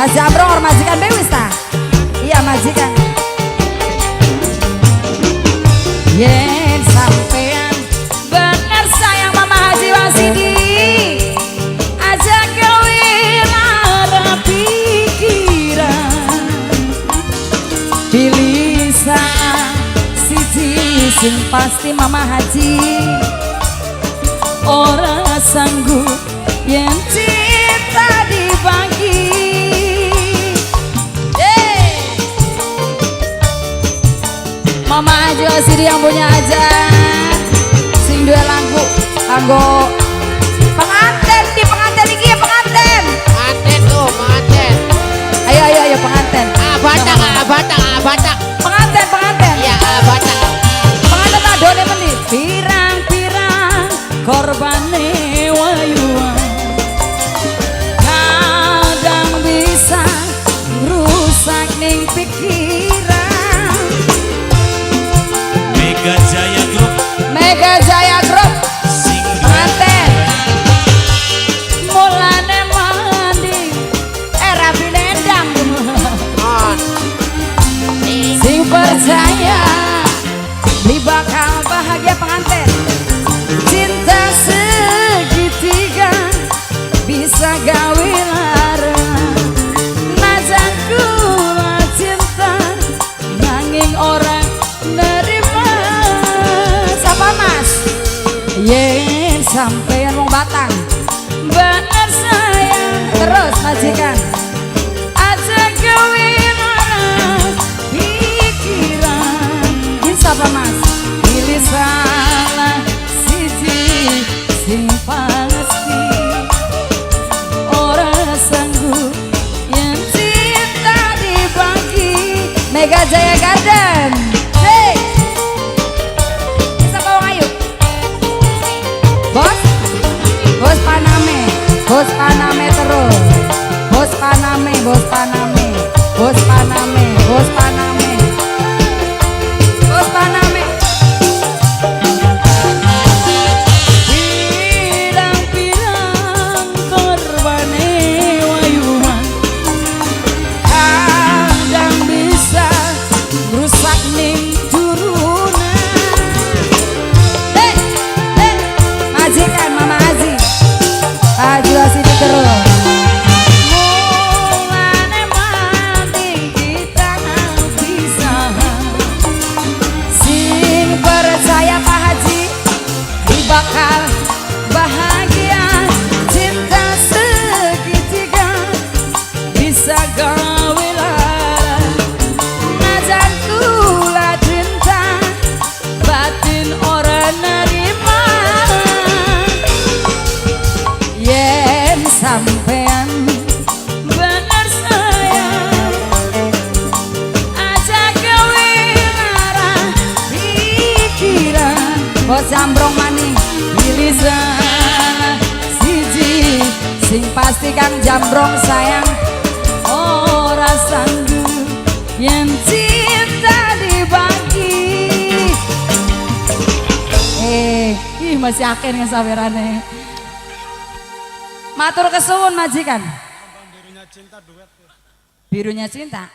Mas Jambrong or majikan bewis ta? Iya, majikan. Yen sampean bener sayang Mama Haji Wasidi, aja gawe lara pikiran. Pilih salah siji sing pasti, Mama Haji, ora sanggup yen cinta dibagi. Hey! Mama Haji Wasidi yang punya hajat sing duwe lagu kanggo pengantin, di pengantin iki ya, pengantin. Pengantin tuh, pengantin. Ayo, ayo, ayo, pengantin. Ah, batak, ah, batak, ah, batak. Pengantin, pengantin. Iya, ah, batak. Pengantin adone meni pirang-pirang korbane wayuan, kadang bisa rusak ning pikiran. Mega Jaya Group. Mega Jaya Group. Sing duwe Pengantin, mulane mandi rabi nendang. On. Sing percaya li bakal bahagia, pengantin. Cinta segitiga bisa gawe lara, najan kula cinta nanging ora nerima. Siapa, Mas? Yen sampean wong Batang bener sayang, terus majikan, aja gawe lara pikiran. Insya apa, Mas? Pilih salah siji sing pasti, ora sanggup yen cinta dibagi. Mega Jaya Garden. Hey, siapa, wong ayu? Bos, Bos Paname, Bos Paname terus, Bos Paname, Bos Paname, Bos Paname, Bos Paname, Bos Paname. Pirang-pirang korbane wayuan, kadang bisa rusak ning turunan. Hey, hey, majikan Mama Haji, Haji Wasidi terus. Mulane mending kita pisah. Sing percaya Pak Haji bakal bahagia. Cinta segitiga bisa gawe lara, najan kula cinta batin ora nerima. Yen sampean bener sayang, aja gawe lara pikiran. Bos Jambrong maning. Pilih salah siji sing pasti, Kang Jambrong sayang, ora sanggup yen cinta dibagi. Eh, ih, masih akeh nih sawerane. Matur kesuwun, majikan. Birunya cinta duet. Birunya cinta.